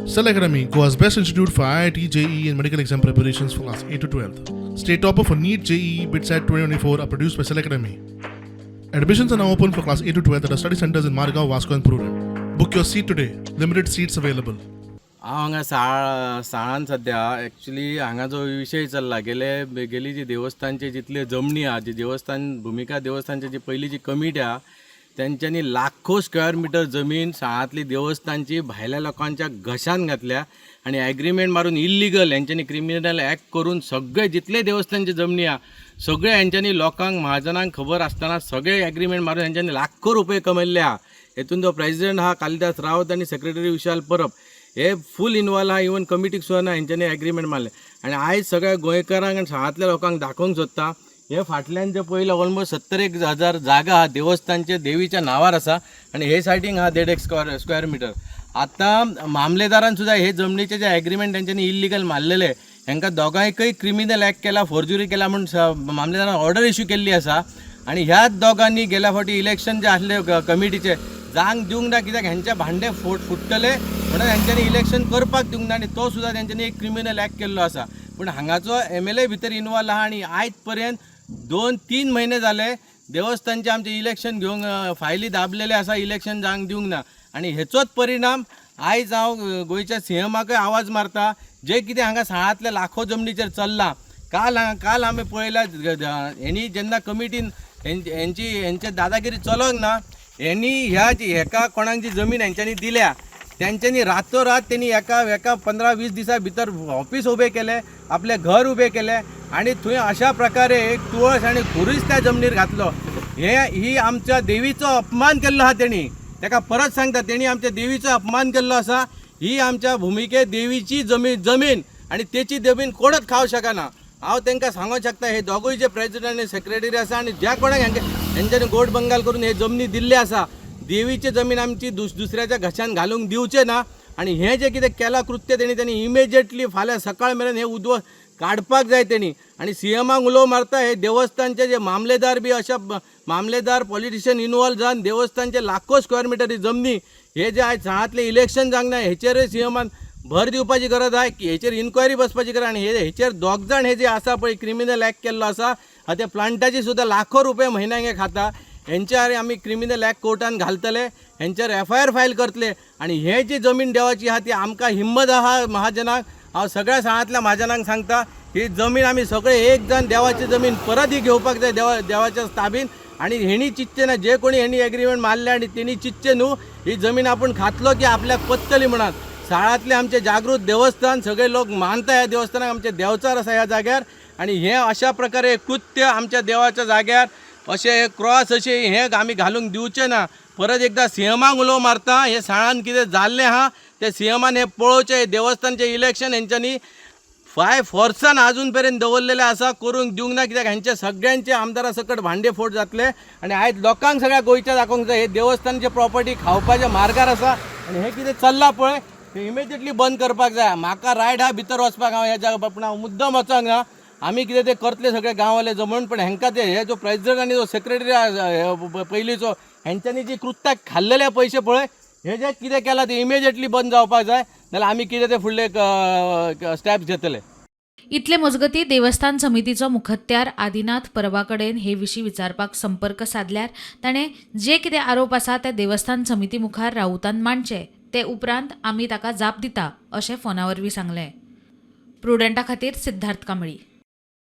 Cell Academy, Goa's best institute for IIT, JEE, and medical exam preparations for class 8 to 12. State topper for NEET, JEE, BITSAT 2024 are produced by Cell Academy. Admissions are now open for class 8 to 12 at our study centers in Margao, Vasco, and Prudent. Book your seat today. Limited seats available. हांव हांगा साळान सद्या actually हांगा जो विशय चल्ला गेले गेली जी देवस्थानचे जितले जमनी आहा, जी देवस्थान भुमिका देवस्थानची जी पयली जी कमिटी आहा, तेंच्यांनी लाखो स्क्वेअर मिटर जमीन साळांतली देवस्थानची भायल्या लोकांच्या घशान घातल्या आनी एग्रीमेंट मारून इल्लिगल हेंच्यांनी क्रिमिनल एक्ट करून सगळे जितले देवस्थानचे जमनी आहा, सगळे हेंच्यांनी लोकांक महाजनांक खबर आसतना सगळे एग्रीमेंट मारून हेंच्यांनी लाखो रुपये कमयल्ले आहा. हेतून जो प्रेजिडेंट आहा कालिदास रावत आनी सेक्रेटरी विशाल परब हे फूल इनवॉल्व आहा. इवन कमिटीक सुद्दां ना हेंच्यांनी एग्रीमेंट मारले. आनी आयज सगळ्या गोंयकारांक आनी साळांतल्या लोकांक दाखोवंक सोदता, हे फाटल्यान जे पयलें ऑलमोस्ट 70 एक हजार जागा आहा देवस्थानचे, देवीच्या नांवार आसा आनी हे सायडीक आहा देड एक स्क्वेअर मिटर. आतां मामलेदारान सुद्दां हे जमनीचे जे एग्रीमेंट तेंच्यांनी इल्लिगल मारलेले, हेंकां दोगांयकय क्रिमिनल एक्ट केला, फोर्जुरी केला म्हूण मामलेदारान ऑर्डर इश्यू केल्ली आसा. आनी ह्याच दोगांनी गेल्या फावटी इलेक्शन जे आसले कमिटीचे जांग दिवंक ना, कित्याक हेंचे भांडे फुट्टले म्हणून हेंच्यांनी इलेक्शन करपाक दिवंक ना आनी तो सुद्दां तेंच्यांनी एक क्रिमिनल एक्ट केल्लो आसा. पूण हांगाचो एमएलए भितर इनवॉल्व आहा आनी आयज पर्यंत 2-3 म्हयने जाले देवस्थानचे आमचे इलेक्शन घेवंक फायली दाबलेले आसा, इलेक्शन जावंक दिवंक ना. आनी हेचोच परिणाम आयज हांव गोंयच्या सीएमाकय आवाज मारता, जे कितें हांगा साळांतल्या लाखो जमनीचेर चल्लां. काल आमी पळयला, हेणी जेन्ना कमिटीन हेंची हेंचे दादागिरी चलोंक ना, हेंणी ह्या हेका कोणाक जी जमीन हेंच्यांनी दिल्या, तेंच्यांनी रातोरात तेणी एका एका 15-20 दिसां भितर ऑफिस उबें केलें, आपलें घर उबें केलें आनी थंय अशा प्रकारे एक तुळस आनी खुरीस त्या जमनीर घातलो. हे ही आमच्या देवीचो अपमान केल्लो आहा तेणी. तेका परत सांगता, तेणी आमच्या देवीचो अपमान केल्लो आसा. ही आमच्या भुमिके देवीची जमीन जमीन आनी तेची जमीन कोणच खावंक शकना. हांव तांकां सांगूंक शकता, हे दोगूय जे प्रेजिडंट आनी सेक्रेटरी आसा आनी ज्या कोणाक हेंच्यांनी गोड बंगाल करून हे जमनी दिल्ले आसा, देवीची जमीन आमची दुसऱ्याच्या घशान घालूंक दिवचे ना. आनी हें जें कितें केलां कृत्य तेणी तेणी इमिजिएटली फाल्यां सकाळ मेरेन हें उद्ध्वस्त काडपाक जाय तेणी. आनी सीएमाक उलो मारता, हे देवस्थानचे जे मामलेदार बी अशा मामलेदार पॉलिटिशियन इनवॉल्व जावन देवस्थानचे लाखो स्क्वेअर मिटर ही जमनी, हे जे आयज साळांतलें इलेक्शन जावंक ना, हेचेरय सीएमान भर दिवपाची गरज आहा की हेचेर इन्क्वायरी बसपाची गरज. आनी हे हेचेर दोग जाण हे जे आसा पळय क्रिमिनल एक्ट केल्लो आसा, ते प्लांटाची सुद्दां लाखो रुपये म्हयन्याक हे खाता. हेंच्यार आमी क्रिमिनल एक्ट कोर्टान घालतले, हेंचेर एफआयआर फायल करतले. आनी हे जी जमीन देवाची आहा ती आमकां हिम्मत आहा महाजनाक. हांव सगळ्या साळांतल्या महाजनांक सांगता, ही जमीन आमी सगळे एक जाण देवाची जमीन परत ही घेवपाक जाय देवाच्या ताबीन. आनी हेणी चिंतचे ना, जे कोणी हेणी एग्रीमेंट मारले आनी तेणी चिंतचे न्हू ही जमीन आपूण खातलो की आपल्याक पत्तली म्हणान. साळांतले आमचे जागृत देवस्थान, सगळे लोक मानता ह्या देवस्थानाक, आमचे देवचार आसा ह्या जाग्यार. आनी हे अशा प्रकारे कृत्य आमच्या देवाच्या जाग्यार अशें क्रॉस अशें हें आमी घालूंक दिवचें ना. परत एकदां सीएमाक उलो मारता, हे साळान कितें जाल्लें आहा तें सीएमान हें पळोवचें. देवस्थानचें इलेक्शन हेंच्यांनी फाय फोर्सान अजून पर्यंत दवरलेलें आसा, करूंक दिवंक ना, कित्याक हेंचे सगळ्यांचे आमदारा सकट भांडे फोड जातले. आनी आयज लोकांक सगळ्या गोंयच्या दाखोवंक जाय, हे देवस्थानचे प्रॉपर्टी खावपाच्या मार्गार आसा आनी हें कितें चल्लां पळय तें इमिजिएटली बंद करपाक जाय. म्हाका रायट आहा भितर वचपाक, हांव ह्या जाग्यार, पूण हांव मुद्दम वचोंक ना. आमी कितें तें करतले सगळे गांववाले जमून, पण हेंकां ते हे जो प्रेजिडंट आनी जो सेक्रेटरी पयलींचो, हेंच्यांनी जी कृत्याक खाल्लेले पयशे पळय, हे जे कितें केलां तें इमिजिएटली बंद जावपाक जाय, नाल्यार आमी कितें ते फुडले स्टेप्स घेतले. इतले मजगती देवस्थान समितीचो मुखत्यार आदिनाथ परबा कडेन हे विशीं विचारपाक संपर्क सादल्यार ताणें जे कितें आरोप आसा ते देवस्थान समिती मुखार राऊतान मांडचे, ते उपरांत आमी ताका जाप दिता अशें फोना वरवीं सांगलें. प्रुडंटा खातीर सिद्धार्थ कांबळी.